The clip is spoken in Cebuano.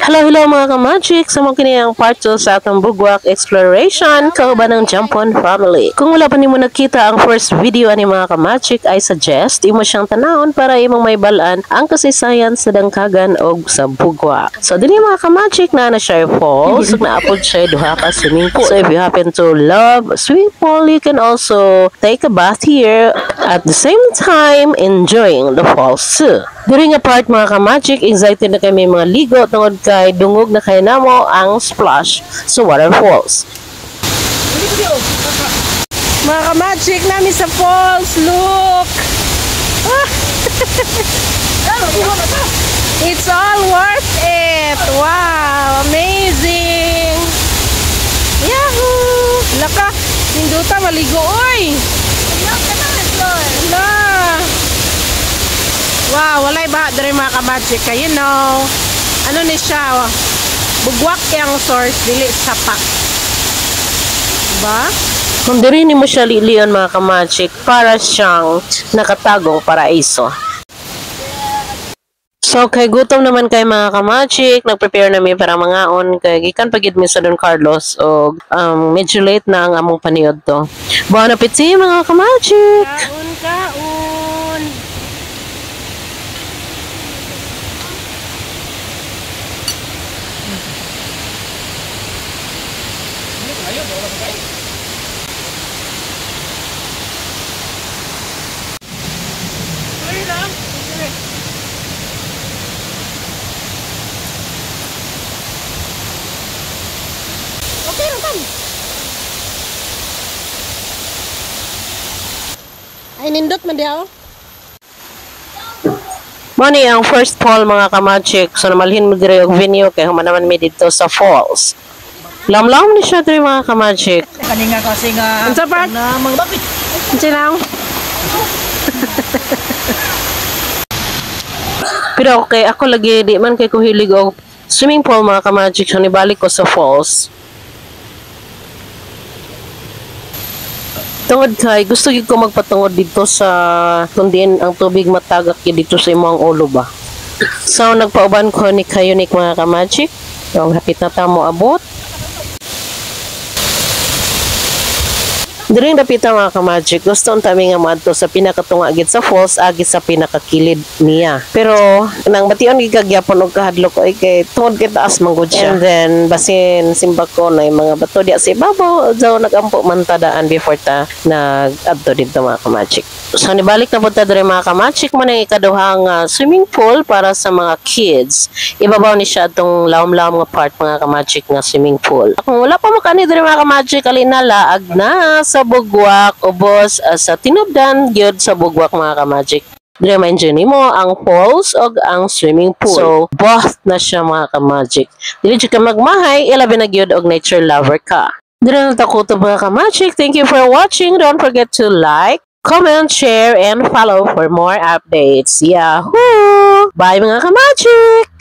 Hello, hello, mga ka-magic! Sa mga kini ang part 2 sa atong Bugwak Exploration kauban ng Jampon Family. Kung wala pa nimo nakita ang first video ani, mga ka-magic, I suggest imo siyang tanawon para imong mahibalaan ang kasaysayan sa Dangkagan og sa Bugwak. So dinhi, mga ka-magic, na na siya falls ug naapod siya duha ka swimming pool. So if you happen to love swimming pool, you can also take a bath here at the same time enjoying the falls too. During a part, mga ka-magic, excited na kami mga ligo tungod kay dungog na kay namo ang splash sa waterfalls. Mga ka-magic, naa mi sa falls. Look! Ah! It's all worth it! Wow! Amazing! Yahoo! Laka! Nindota maligo, oy! Hala! Wow, walay ba diri, mga ka-magic kay ano ni siya? Bugwak yang source, dili sapa. Diba? Kung diri nimo siya lilion, mga ka-magic, para siyang nakatagong paraiso. So, kay gutom naman kay, mga ka-magic, nag-prepare na mi para mangaon kay gikan pa gid mi sa Don Carlos og medyo late na ang among paniud to. Bon appetit, mga ka-magic! Kaon, kaon. Okay lang tan. Ay, nindot man diha oh. Mao ni ang first fall, mga ka-magic. So namalhin mo diri og venue kay human naman mi didto sa falls. Lamlam ni siya diri, mga ka-magic. Kani nga kasi nga Unsa part? Na mga bakit. Unsa lang? Pero okay, ako lagi di man kay ko hilig og swimming pool, mga ka-magic. So nibalik ko sa falls. Tungod kay gusto gyud ko magpatungod dito sa kundiin ang tubig matagak gyud dito sa imong ulo ba. So nagpauban ko ni Kayunik, mga ka-magic. So hapit na ta mo abot. Diring dapita, mga ka-magic, gusto unta mi nga moadto sa pinakatunga gid sa falls agi sa pinakakilid niya. Pero nang bation gid kagyapon og kahadlok ko kay tungod kay taas man gud siya. And then basin simba ko na yung mga bato diya sa ibabaw, daw nagampo man ta daan before ta nag-adto didto, mga ka-magic. So nibalik na pud ta diri, mga ka-magic, mo nang ikaduhang swimming pool para sa mga kids. Ibabaw ni siya atong lawom-lawom nga part, mga ka-magic, nga swimming pool. Kung wala pa mo kani diri, mga ka-magic, alina laag na sa Bugwak, ubos sa Tinubdan gyud sa Bugwak, mga ka-magic. Dire ma-enjoy nimo ang falls og ang swimming pool. So, both na siya, mga ka-magic. Dili jud ka magmahay, ilabi na gyud og nature lover ka. Dire na ta kutob, mga ka-magic. Thank you for watching. Don't forget to like, comment, share, and follow for more updates. Yahoo! Bye, mga ka-magic!